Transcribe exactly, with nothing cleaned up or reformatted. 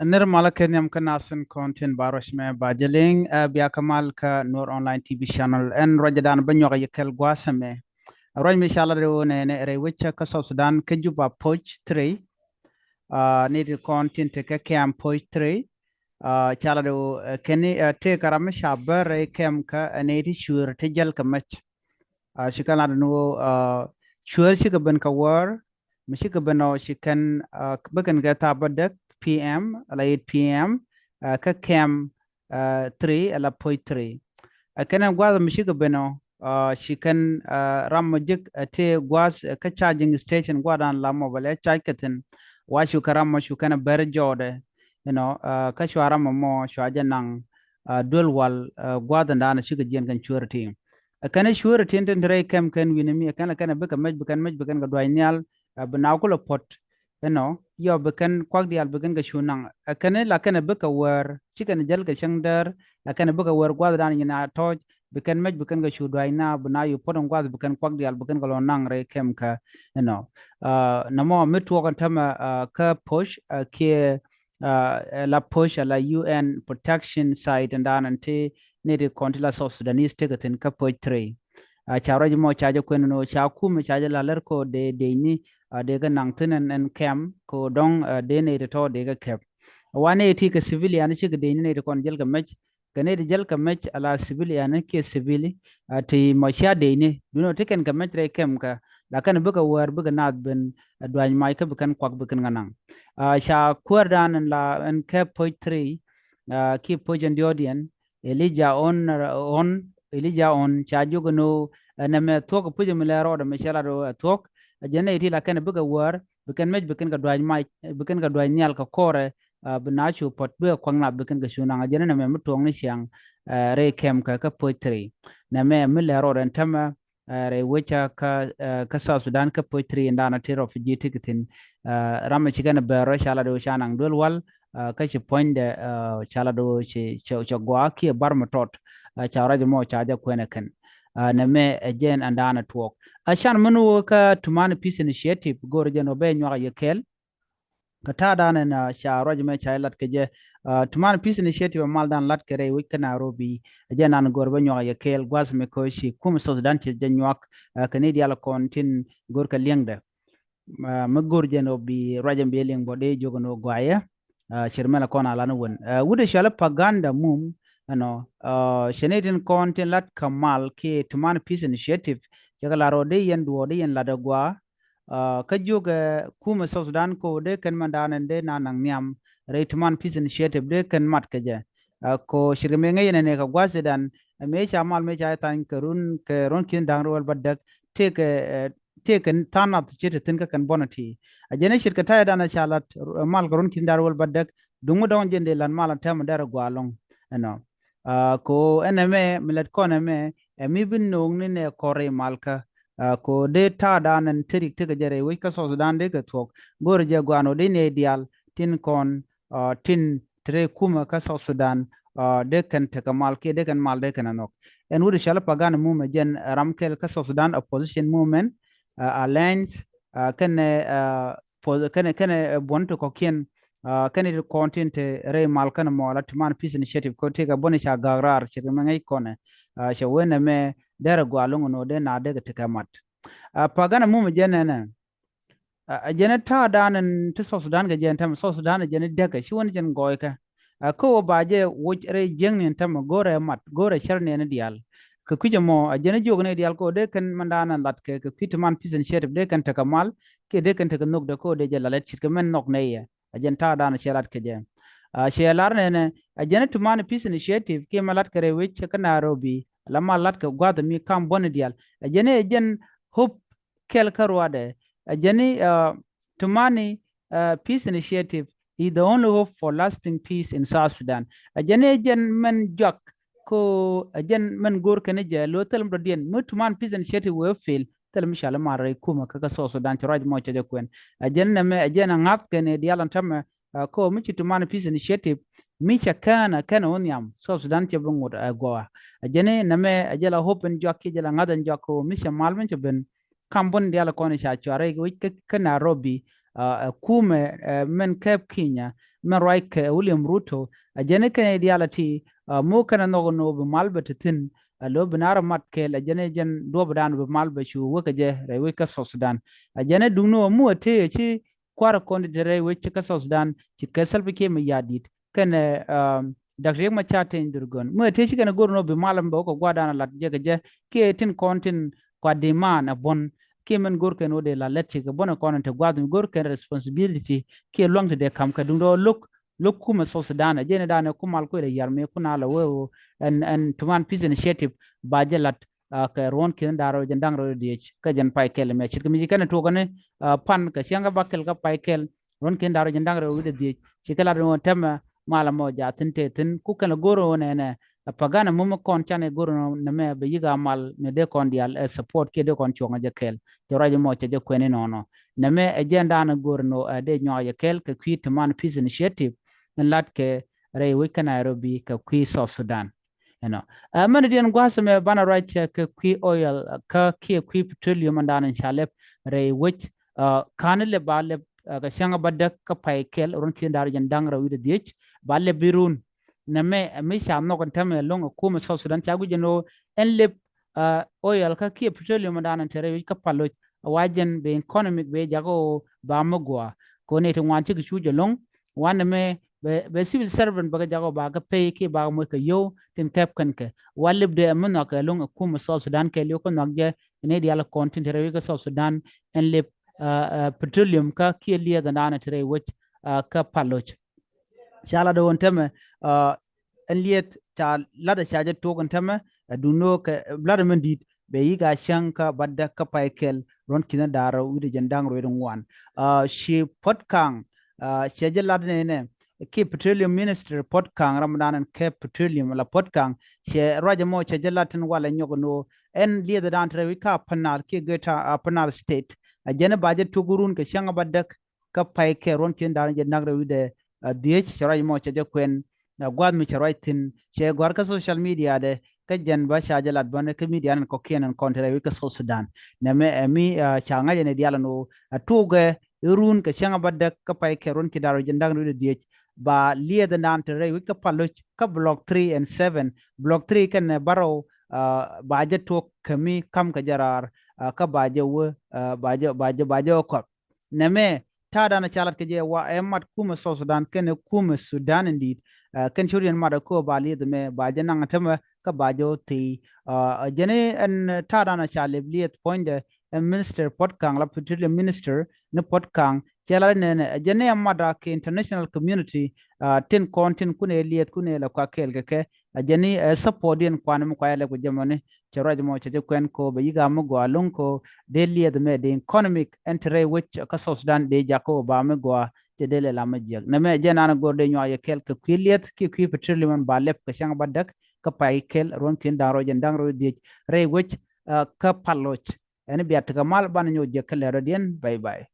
Nir malä kɛ nhiam kä nasin kɔn tin ba ruac mɛ ba jɛ liŋ, ɛ, bia kä mal kä Nuer Online T V channel. Ɛn ruacdan bä nyuak yɛ kɛl gua̱a̱th ɛmɛ. Ruac mi ca lat ɛ ɣöö nɛnɛ rɛy wec kä South Sudan kä Juba Poc three. Ɛ, ni ti kɔn tin te kä camp Poc three. Ɛ, ca lat ɛ ɣöö, ɛ, kɛn ni, ɛ, tëëkɛ ram mi ca bär rɛy camp kä, ɛ, ni ti cuëër ti jäl kɛ mec. Ɛ, ci kɛn lat ni ɣöö, ɛ, cuëër cikɛ ben kɛ wäär, mi cikɛ ben ɔ ci kɛn, ɛ, bikɛn kɛ thaap bädäk P M ala eight P M, ɛ, kä camp, ɛ, three ala Poc three. Ɛ, kɛn ɛn gua̱a̱th mi cikɛ ben ɔ, ɛ, ci kɛn, ɛ, ram mi jek, ɛ, tëë gua̱a̱th, ɛ, kä charging station gua̱a̱thdan la mobile ɛ charge kɛ thi̱n. Wa cu kɛ ram mɔ cu kɛn ɛ bär jɔɔdɛ, you know, ɛ, kä cua ram mɔ mɔ cua jɛ naŋ, ɛ, duel wal, ɛ, gua̱a̱thdan cikɛ jiɛn kɛn cuëër ti. Ɛ kɛn cuëër tin tin te rɛy camp kɛn wi̱ni mi, ɛ kɛn, ɛ kɛn bikɛ mec, bikɛn mec, bikɛn kɛ duac nhial, ɛ, bi na kulɛ puɔ̱t, you know, yɔ bikɛn kuak diaal bikɛn kɛ cu naŋ. Ɛ kɛn la kɛn bikɛ wäär, ci kɛn jäl kɛ cäŋ däär, la kɛn bikɛ wäär gua̱a̱thdan nyin a tɔ̱ɔ̱c, bikɛn mec bikɛn kɛ cu duac na, bi na yu puɔ̱t in gua̱a̱th bikɛn kuak diaal bikɛn kɛ lɔ naŋ rɛy camp kä, you know. Ɛ, nɛmɔ mi tuɔɔk ɛn tämɛ, ɛ, kä Poc, ɛ, kiɛ, ɛ, la Poc ala U N protection site ɛn daanɛ ti ni ti kɔn ti la South Sudanese tekɛ thi̱n kä Poc three. Ɛ, ca ruac mɔ ca jɛ kuɛn ni ɣöö ca kumɛ ca jɛ la lär kɛ ɣöö dee, dee ni, ɛ, dee kɛ naŋ thi̱n ɛn, ɛn camp kɛ ɣöö dɔ̱ŋ, ɛ, dee ni ti tɔ̱ dee kɛ kɛp. Wa ni ti kɛ civilian cikɛ dee ni ni ti kɔn jäl kɛ mec, kɛ ni ti jäl kɛ mec ala civilian kiɛ civili, ɛ, ti mɔ cia dee ni duno ti kɛn kɛ mec rɛy camp kä la kɛn bikɛ wäär bikɛ naath ben, ɛ, duac mac kä bikɛn kuak bikɛn kɛ naŋ. Ɛ, ca kuäärdan ɛn la ɛn kɛ Poc three, ɛ, kiɛ Poc ɛn diɔ̱ɔ̱diɛn, Elijah On, On, Elijah On ca jiök ɛn ɣöö, ɛ, nɛmɛ thuɔ̱k ɛ puc ɛmɛ lɛ rɔɔdɛ mɛ cɛ lat ɣöö ɛ thuɔ̱k. Ɛ jɛn nɛy ti la kɛn bikɛ wäär, bikɛn mec bikɛn kɛ duac mac, bikɛn kɛ duac nhial kɛ kɔrɛ, ɛ, bi na cu puɔ̱t bikɛ kuak nath bikɛn kɛ cu naŋ. Ɛ jɛn nɛmɛ mi tuɔɔk ni ciaŋ, ɛ, rɛy camp kä, kä Poc three. Nɛmɛ mi lɛ rɔɔdɛ ɛn tämɛ, ɛ, rɛy wecä kä, ɛ, kä South Sudan kä Poc three in daanɔ ti refugee ti kɛ thi̱n. Ɛ, ram mi ci kɛn bɛr rɔ ca lat ɣöö ca naŋ duel wal, ɛ, kä ci puɔ̱nydɛ, ɛ, ca lat ɣöö ci, ci, ci gɔaa kiɛ bar mi tɔt, ɛ, ca ruac mɔ ca jɛ kuɛn ɛ kɛn. Ɛ, nɛmɛ ɛ jɛn ɛn daanɔ tuɔɔk. Ɛ can min wä kä Tumani Peace Initiative go̱o̱r jɛn wä bɛ nyuak yɛ kɛɛl. Kɛ ta̱a̱ da̱a̱n ɛn, ɛ, ca ruac mɛ ca lat kɛ jɛ. Ɛ, Tumani Peace Initiative ɛ mal da̱a̱n lat kɛ rɛy wec kä Nairobi. Ɛ jɛ nan go̱r bä nyuak yɛ kɛɛl gua̱th mi ko̱ ci kum South Sudan ci jɛ nyuak, ɛ, kɛ ni diaal kɔn tin go̱r kɛ liɛŋdɛ. Ɛ, mi go̱r jɛ nɔ bi ruac ɛn bi liɛŋ bɔ dee jiök ɛn ɣöö gɔaa yɛ. Ɛ, cir mɛl kɔn a lan wän. Ɛ, wut ɛ cɔal i̱ Paganda Mum, ɛnɔ, ɛ, cɛ ni tin kɔn tin lat kɛ mal kiɛ Tumani Peace Initiative. Cɛ kɛ lar ɣöö dee yɛn duɔɔr dee yɛn lat ɛ gɔaa. Ɛ, kä jiök ɛ kumɛ South Sudan ko dee kɛn mɛn daanɛ dee na naŋ nhiam rɛy Tumani Peace Initiative dee kɛn mat kɛ jɛ. Ɛ, ko cirkɛ mëë ŋäc yɛn ɛ nɛ kɛ gua̱th idan, ɛ, mëë ca mal mëë ca thany kɛ run, kɛ run ki̱n da̱ŋ rɛw wäl bädäk, tëëkɛ, ɛ, tëëkɛ tha̱a̱ŋ nath ci te thi̱n kä kɛn buɔ̱n ɛ ti. Ɛ jɛn ɛ cirkɛ ta̱yɛ dan ɛ ca lat, ɛ, mal kɛ run ki̱n da̱ŋ rɛw wäl bädäk, duŋ mi dɔ̱ŋ jɛn dee lat mal ɛ tɛm dɛr ɛ gɔaa ɛlɔ̱ŋ. Ɛnɔ. Ɛ, ko ɛn ɛmɛ, mi lät kɔn ɛmɛ, ɛ mi bi no̱o̱ŋ ni nɛ kɔr rɛy malkä. Ɛ, ko dee ta̱a̱ da̱a̱n ɛn te rik tekɛ jɛ rɛy wec kä South Sudan dee kɛ thuɔ̱k. Go̱o̱rɛ jɛ gɔaa nɔ dee nɛy diaal tin kɔn, ɛ, tin te rɛy kumɛ kä South Sudan, ɛ, dee kɛn tekɛ mal kiɛ dee kɛn mal dee kɛn ɛ nhɔk. Ɛn wut cɔal i̱ Paganda Mum ɛ jɛn ram kɛl kä South Sudan Opposition Movement, ɛ, Alliance, ɛ, kɛnɛ, ɛ, kɛnɛ, kɛnɛ, ɛ, buɔ̱n ti kɔ̱kiɛn, ɛ, kɛnɛ ti kɔn tin te rɛy mal kɛnɛ mɔ la Tumani Peace Initiative ko tëëkɛ buɔ̱n ca gak raar ce̱tkɛ mɛ ŋäc kɔnɛ. Ɛ, cɛ wen ɛmɛ derɛ gɔaa loŋ ɛn ɣöö dee na dee kɛ tekɛ mat. Ɛ, Paganda Mum ɛ jɛn ɛnɛ. Ɛ, ɛ jɛn ɛ ta̱a̱ da̱a̱n ɛn ti South Sudan kɛ jɛn tɛmɛ South Sudan ɛ jɛn ɛ dɛkɛ ci wen jɛn gɔɔykɛ. Ɛ, kä wä ba jɛ woc rɛy jiäkni ɛn tɛmɛ go̱rɛ mat go̱rɛ cär ni ɛn diaal. Kɛ kui̱c ɛmɔ ɛ jɛn ɛ jiök ni diaal kä wä dee kɛn mɛn da̱a̱n ɛn lat kɛ, kɛ kui̱ Tumani Peace Initiative dee kɛn tekɛ mal kiɛ dee kɛn tekɛ nhökdɛ kä wä dee jɛ lat lɛt ce̱tkɛ mɛn nhɔk nɛy yɛ. Ɛ jɛn ta̱a̱ da̱a̱n cɛ lat kɛ jɛ. Ɛ, cɛ lar nɛnɛ, ɛ jɛn ɛ Tumani Peace Initiative kiɛ mɛ lat kɛ rɛy wec kä Nairobi, la mal lat kɛ gua̱th mi kam buɔ̱n diaal. Ɛ jɛn ɛ jɛn hope kɛl kä ruaadɛ. Ɛ jɛn ɛ, ɛ, Tumani, ɛ, Peace Initiative is the only hope for lasting peace in South Sudan. Ɛ jɛn ɛ jɛn mɛn juak ko ɛ jɛn mɛn go̱o̱r kɛn jɛ lo̱ thil mi dɔ̱diɛn mi Tumani Peace Initiative wee fail. Thil mi cɔal i̱ mal rɛy kumɛ kä, kä South Sudan ci ruac mɔ cɛ jɛ kuɛn. Ɛ jɛn nɛmɛ ɛ jɛn ɛ ŋa̱th kɛn ɛ diaal ɛn tämɛ, ɛ, ko mi ci Tumani Peace Initiative mi cɛ kɛn ɛ kɛn ɛ wä nhiam South Sudan cɛ bi ŋot ɛ gɔaa. Ɛ jɛn nɛmɛ ɛ jɛ la hope ɛn juak kiɛ jɛ la ŋa̱th ɛn juak ko mi cɛ mal mi cɛ ben kam buɔ̱n diaal kɔn ca cuarɛ wec kä, kä Nairobi, ɛ kumɛ mɛn kɛp Kenya mɛn ruac kɛ William Ruto, ɛ jɛn i̱ kɛn i̱ diaal ɛ ti muk kɛn ɛ nhɔk ni ɣöö bi mal bɛ ti thi̱n, ɛ lo̱ bi naar ɛ mat kɛɛl, ɛ jɛn i̱ jɛn duɔ̱ɔ̱pdan bi mal bɛ cu wek kɛ jɛ rɛy wec kä South Sudan. Ɛ jɛn i̱ duŋni ɣöö muk ɛ tëë ɛ ci kua̱r ɛ kɔn ti te rɛy wec ci kä South Sudan ci kɛ Salva Kiir Mayardit kɛnɛ Doctor Riek Machar Teny Dhurgon. Muk ɛ tëë ci kɛn ɛ go̱r ni ɣöö bi mal ɛmɛ bɛ wä kɛ gua̱a̱rdan ɛ lat jɛ kɛ jɛ kiɛ tin kɔn tin kua demand ɛ buɔ̱n kiɛ mɛn go̱r kɛn ɣöö dee la lät ci kɛ buɔ̱n ɛ kɔn in te gua̱a̱th mi go̱r kɛn responsibility kiɛ lua̱ŋ ti dee ka̱m kɛ duŋdɛ ɣöö lo̱k lo̱k kumɛ South Sudan ɛ jɛn i̱ da̱a̱n ɛ ku mal kuëëdɛ yar mi ku na la wee ɣöö ɛn ɛn tuman peace initiative ba jɛ lat kɛ ruɔ̱n ki̱n da̱r rɛw jɛn da̱ŋ rɛw diec kä jɛn pay kɛl mɛ ce̱tkɛ mi ci kɛn tuɔk ni pan kɛ cäŋ kä ba kɛl kä pay kɛl ruɔ̱n ki̱n da̱r rɛw jɛn da̱ŋ rɛw wi̱cdɛ diec ci kɛ lat ni ɣöö tämɛ mal ɛmɔ ja̱ thi̱n tëë thi̱n ku kɛn lɛ go̱r ɣöö nɛnɛ ɛ pagan ɛmɔ mi kɔn can ɛ go̱r ɣöö nɛmɛ bɛ yi̱k a mal mi dee kɔn diaal ɛ support kiɛ dee kɔn cuɔ̱ŋ ɛ jɛ kɛɛl. Cɛ ruac ɛmɔ cɛ jɛ kuɛn inɔnɔ. Nɛmɛ ɛ jɛn da̱a̱n ɛ go̱r ɛn ɣöö ɛ dee nyuak jɛ kɛɛl kɛ kui̱ tuman peace initiative in lat kɛ rɛy wec kä Nairobi kɛ kui̱ South Sudan. Ɛnɔ ɛ mɛn diɛn gua̱a̱th ɛmɛ banɛ ruac kɛ kui̱ oil kä kiɛ kui̱ petroleum ɛn da̱a̱n in ca lɛp rɛy wec. Ka̱n ilɛ ba lɛp kɛ cäŋ ba däk kä pay kɛl ruɔ̱n ki̱n da̱r jɛn da̱ŋ rɛw wi̱cdɛ dhiec ba lɛp bi run. Nɛmɛ ɛ mi ca nhɔk ɛn tämɛ ɛlɔ̱ŋ ɛ kumɛ South Sudan ca guic ɛn ɣöö ɛn lɛp oil kä kiɛ petroleum ɛn da̱a̱n in te rɛy wec kä paloc a wa jɛn bɛ economic bɛ jakä ɣöö ba mi gɔaa. Kɛ ɣöö nɛy ti ŋuan cikɛ cuc ɛlɔ̱ŋ wanɛ mɛ bɛ civil servant bɛ kɛ jakä ɣöö ba kɛ pay kiɛ ba kɛ moc kɛ yio̱w tin kɛp kɛn kɛ wa lɛp dee ɛ mi nhɔakɛ ɛlɔ̱ŋ ɛ kumɛ South Sudan kɛɛliw kä nhɔak jɛ. Ni diaal kɔn tin te rɛy wec kä South Sudan ɛn lɛp petroleum kä kiɛ liɛth ɛn da̱a̱n te rɛy wec kä paloc. Ca lat ɣöö ɛn tämɛ ɛn liɛth ca lat ɛ ca jɛ tuɔk ɛn tämɛ ɛ duŋni ɣöö kɛ lat ɛ mɛn di̱i̱t bɛ yi̱k a cäŋ kä ba däk kä pay kɛl ruɔ̱n ki̱n da̱r rɛw wi̱cdɛ jɛn da̱ŋ rɛw wi̱cdɛ ŋuan. Ci Puot Kaŋ cɛ jɛ lat nɛnɛ kiɛ petroleum minister Puot Kaŋ ram dan ɛn kɛ petroleum la Puot Kaŋ cɛ ruac ɛmɔ cɛ jɛ lat tin walɛ nyɔk ɛn ɣöö ɛn liɛth dan te rɛy wi̱c kä Upper Nile kiɛ Greater Upper Nile State ɛ jɛn i̱ ba jɛ tuɔk run kɛ cäŋ ba däk kä pay kɛl ruɔ̱n ki̱n da̱r jɛ da̱ŋ rɛw wi̱cdɛ dhiec cɛ ruac ɛmɔ cɛ jɛ kuɛn gua̱a̱th mi cɛ ruac thi̱n cɛ gɔ̱a̱r kä social media dɛ kä jɛn bä ca jɛ lat bänɛ kä media ni kɔ̱kiɛn ɛn kɔn te rɛy wec kä South Sudan. Nɛmɛ ɛ mi ca ŋa̱c ɛn ɛ diaal ɛn ɣöö ɛ tuɔkɛ i̱ run kɛ cäŋ a bä däk kä pay kɛl ruɔ̱n ki̱n da̱r jɛ da̱ŋ rɛw wi̱cdɛ dhiec ba liɛth ɛn da̱a̱n te rɛy wec kä paloc kä block three and seven, block three kɛnɛ bärɔw ba jɛ tuɔk kɛ mi ka̱m kɛ jɛ raar kä ba jɛ wä ba jɛ ba jɛ ba jɛ wä kɔp. Nɛmɛ ta̱a̱ dan ca lat kɛ jɛ wa ɛ mat kumɛ South Sudan kɛnɛ kumɛ Sudan in di̱i̱t. Kɛn ci wut yɛn mat ɛ köö ba lieth mɛ ba jɛ naŋ tämɛ kä ba jɛ wä thi̱i̱. Jɛn ɛn ta̱a̱ dan ca lep lieth puɔ̱nydɛ ɛ minister Puot Kaŋ la petroleum minister ni Puot Kaŋ cɛ lat nɛnɛ ɛ jɛn ɛ mat a kɛ international community tin kɔn tin kunɛ lieth kunɛ la kua kɛɛl kɛ kɛ. Ɛ jɛn ɛ support diɛn kuan mi kua yɛ lɛ ku jɛmɔni cɛ ruac mɔ cɛ jɛ kuɛn ko bɛ yi̱k a mi gɔaa lo̱ŋ ko dee liɛth mɛ dee economic ɛn te rɛy wec kä South Sudan dee jak ko ba mi gɔaa cɛ dee lɛ la mi jiɛk. Nɛmɛ jɛ nan go̱r dee nyuak yɛ kɛl kɛ kui̱ liɛth kiɛ kui̱ petroleum ɛn ba lɛp kɛ cäŋ ba däk kä pay kɛl ruɔ̱n ki̱n da̱ŋ rɛw jɛn da̱ŋ rɛw dhiec rɛy wec kä paloc. Ɛn biat tekɛ mal banɛ nyuak jiɛk kä lɛr rɔ diɛn. Bye bye.